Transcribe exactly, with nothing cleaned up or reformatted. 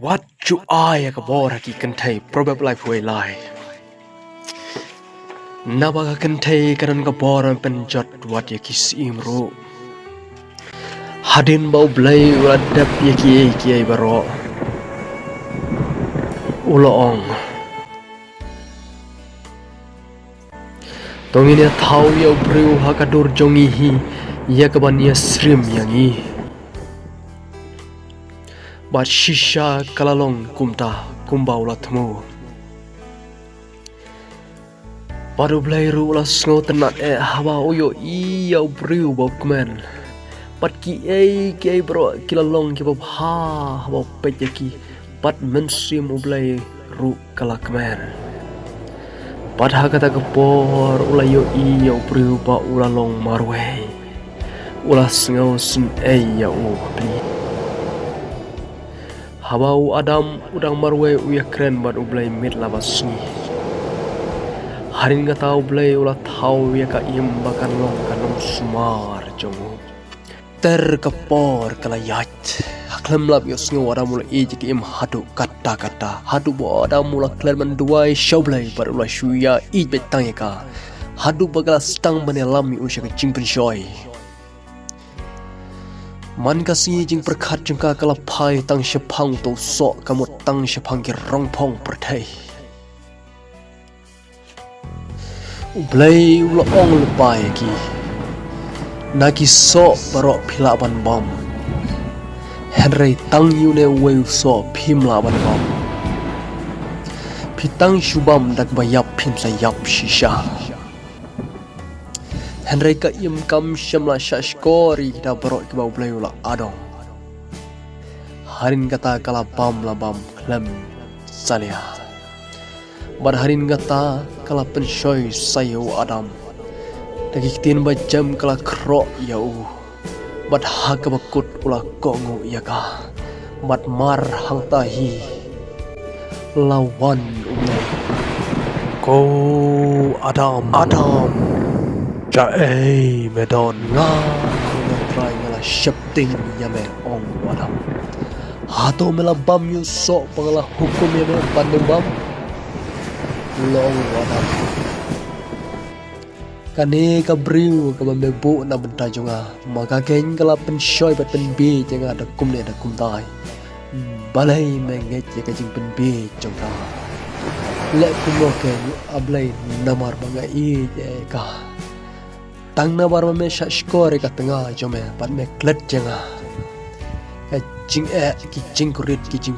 Wat ju ai ïa ka bor ha ki kynthei, Proverb laiphew wei lai. Naba ka kynthei ka don ka bor ban pynjot wat ïa ki syiem ruh. Hadien ba U Blei u la dep ïa kiei kiei baroh, u la ong, to ngin ïa thaw ïa u briew ha ka dur jong ngi hi, ïa kaban ïa syriem ïa ngi. Bad shisha ka la long kumta, kumba u la thmu. Bad U Blei ruh u la sngewtynnad eh haba u ïohi ïa u briew ba u kmen. Bad kiei kiei baroh ki la long kiba bha haba u peit ïa ki. Bad mynsiem U Blei ruh ka la kmen. Bad ha kata ka por u la ïohi ïa u briew ba u la long marwei. U la sngewsynei ïa u bapli. Haba u Adam u dang marwei u ïakren bad U Blei miet la ba sngi. Hadien kata U Blei u la thaw ïa ka im ba kan long ka nongsumar jong u. Ter ka por ka la ïaid. Ha khlem lap ïohsngew Adam u la ïeit ïa ka im haduh katta katta. Haduh ba u Adam u la klet ban duwai sha U Blei bad u la shu ïa ïeit beit tang ïa ka. Haduh ba ka la sdang ban ïalam ïa u sha ka jingpynshoi. Man ka sngi jingpyrkhat jong ka ka la phai tang shaphang uto u soh, ka mut tang shaphang ki rongphong pyrthei. U Blei u la ong lypa ïa ki, na ki soh baroh phi lah ban bam. Hynrei tang ïa une uwei u soh phim lah ban bam. Phi tang shu bam da kaba ïap phin sa ïap shisha. Hynrei ka im kam shym la shah shkor ïa kita baroh kiba U Blei u la adong. Hadien kata ka la bam la bam khlem salia. Bad hadien kata ka la pynshoi sa ïa u Adam. Da ki ktien ba jem ka la khroh ïa u. Bad ha kaba kut u la kohnguh ïa ka. Bad mar hangta hi la wan U Blei. Ko Adam, Adam, shaei me don? Nga, nga Trai, nga la sheptieng ïa me, ong u Adam. Hato me la bam ïa u soh ba nga la hukum ïa me ban ym bam? U la ong u Adam. Kane ka briew kaba me buh na bynta jong nga, ma ka keiñ ka la pynshoi bad pynbieit ïa nga da kumne da kumtai. Balei me ngeit ïa ka jingpynbieit jong ka? Leh kumno keiñ, A Blei, namar ba nga ïeit ïa ka. Tang namar ba me shah shkor ïa ka tnga jong me bad me klet ïa nga. Ka jingeh, ki jingkurit, ki jing